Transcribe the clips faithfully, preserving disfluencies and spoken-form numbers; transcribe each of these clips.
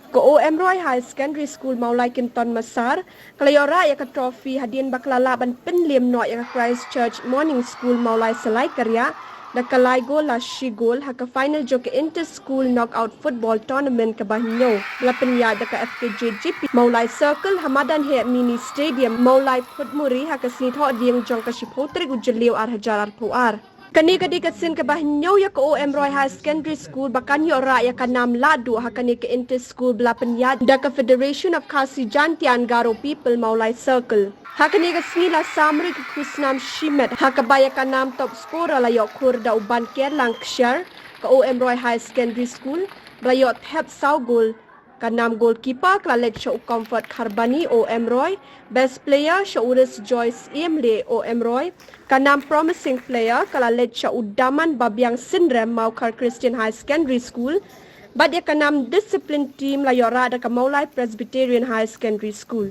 Ka O M Roy Higher Secondary School Mawlai Kynton Massar ka la ïoh rah ïa ka trophy hadien ba ka la lah ban pynliem noh ïa ka Christ Church Morning School Mawlai Salai Kariah da ka lai gol la shi gol ha ka final jong ka Inter School Knockout Football Tournament kaba hynñiew ba la pynïaid da ka F K J G P Mawlai Circle ha madan heh Mini Stadium Mawlai Phutmuri ha ka sngi Thohdieng jong ka shiphew tarik u Jylliew ar hajar arphew ar. Kane ka dei ka sien kaba hynñiew ïa ka O M Roy Higher Secondary School ba kan ïoh rah ïa ka nam lahduh ha kane ka Inter School ba la pynïaid da ka Federation of Khasi Jaintia and Garo People Mawlai Circle. Ha kane ka sngi la sam ruh ka khusnam shimet ha kaba ïa ka nam top scorer la ïoh khur da u Bankerlang Kshiar ka O M Roy Higher Secondary School ba la ïoh thep saw gol. Ka nam goalkeeper ka la leit sha u Comfort Kharbani O M Roy, best player sha u Ris Joyce Iemle O M Roy, ka nam promising player ka la leit sha u Daman Babiang Synrem Mawkhar Christian Higher Secondary School, bad ïa ka nam discipline team la ïoh rah da ka Mawlai Presbyterian Higher Secondary School.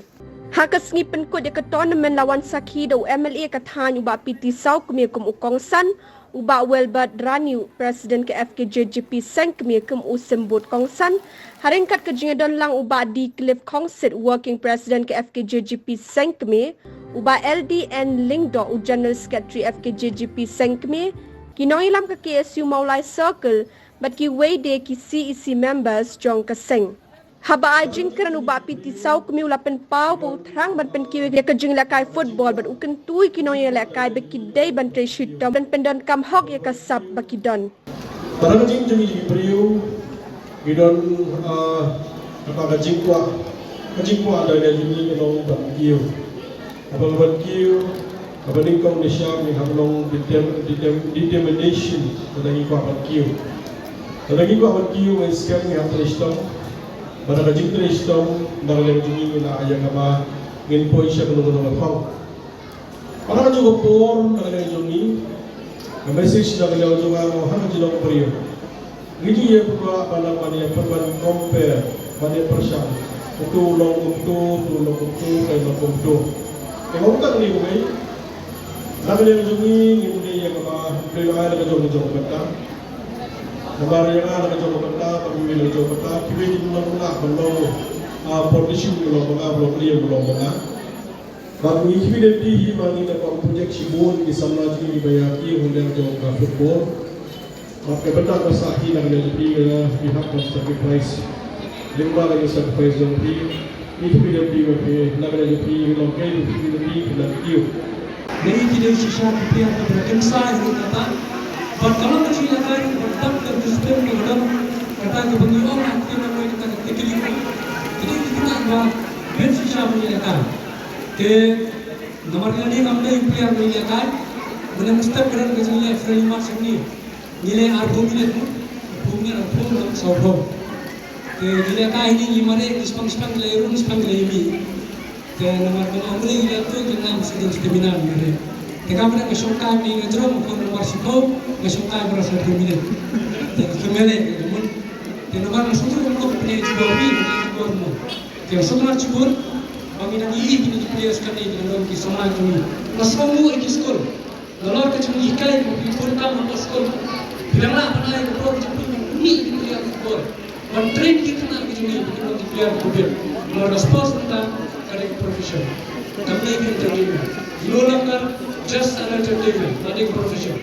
Ha ka sngi pynkut ïa ka tournament la wan sakhi da u M L A ka thaiñ u Bah P T Sawkmie kum u kongsan, u Bah Welbert Raniw, President ka F K J G P Sengkmie kum u symbud kongsan, ha ryngkat ka jingïadon lang u Bah D Cliff Khongsit, Working President ka F K J G P Sengkmie, u Bah L D N Lyngdoh, u General Secretary F K J G P Sengkmie, ki nongïalam ka K S U Mawlai Circle, bad kiwei de ki C E C members jong ka seng. Haba ai jingkren u Bah P T Sawkmie u la pynpaw ba u thrang ban pynkiew ïa ka jinglehkai football bad u kyntu ïa ki nongïalehkai ba ki dei ban trei shitom ban pyndonkam hok ïa ka sap ba ki don. Para ka jing jong ngi ki briew ngi don, ah, kata ka jingkwah, ka jingkwah da ka jong ngi ka long ban kiew. Haba ngi ban kiew, haba nyngkong nyngshap ngi hap long determ-, determ-, determination lada ngi kwah ban kiew. Lada ngi kwah ban kiew, ngi skhem ngi hap trei shitom. Bad da ka jingtrei shitom na ka liang jong ngi ngi la ïa kaba ngin poi sha kano kano ka thong. Bad na ka jong ka por na ka liang jong ngi, ka message na ka liang jong nga ha ka jinglong briew. Ngi ju ïa pynbna ban ban ïa pynban compare ban ïa pyrshang. Uto u long kum uto, uto u long kum uto, utai u long kum uto. Te nga u tang ni kumne. Na ka liang jong ngi ngi mut ïa kaba pynlong na ka jong ka jong ka bynta. Namar ïa nga na ka jong ka bynta, ba ngi na ka jong ka bynta, kiwei ki long ba nga ban long, ah, politician ki long ba nga, ba long briew ki long ba nga. Bad ngi khmih lynti hi ba ngi da kwah project shibun ki samla jong ngi ba ïa ki hynrei jong ka football. Bad ka bynta ba sah hi na ka liang jong phi ka phi hap ban sacrifice. Lyngba ka sacrifice jong phi ngi khmih lynti ba phi na ka liang jong phi ngi long kai phi khmih lynti phi la kiew. Ngi ki dei shisha ki player ba kynsa hi kata. Bad ka long ka jingïalehkai ba tam ka discipline ba ka don kata ka ba ngi ong ha ki na kata ka technique. Ki dei ki kynsa ba ben shisha ba ngi ïalehkai. Te namar ngi ngam dei player ba ngi ïalehkai. Mynne mynstep ka don ka jingleh friendly match hangne. Ngi leh arphew minit mo. Arphew minit arphew minit sawphew. Te ngi lehkai hangne ngi mareh ngi spang spang ngi leh rung spang ngi leh mih. Te namar ka ong ngi leh tu ngi ngam sdang stamina ngi mareh. Te ka mareh ka shongkai ngi nga jrong ko namar shiphew nga shongkai bara sawphew minit. Te ka kemele ka mun. Te namar nga sngewthuh ko pynïaid jubor ngi pynïaid jubor mo. Te nga sngewthuh jubor ba ngi nang ïohi kine ki players kane ki nang long ki samla jong ngi. Nga sngewthuh ïa ki skul. Nalor ka jinghikai ba phi bun kam ha ka skul. Phi dang lah ban ai ka bor jong phi ban mih ki player football. Ban train ki khynnah ki jong ngi ba kin long ki player football. Nalor ka sports mynta ka dei ka profession. Kam dei ka entertainment. No longer just an entertainment. Ka dei ka profession.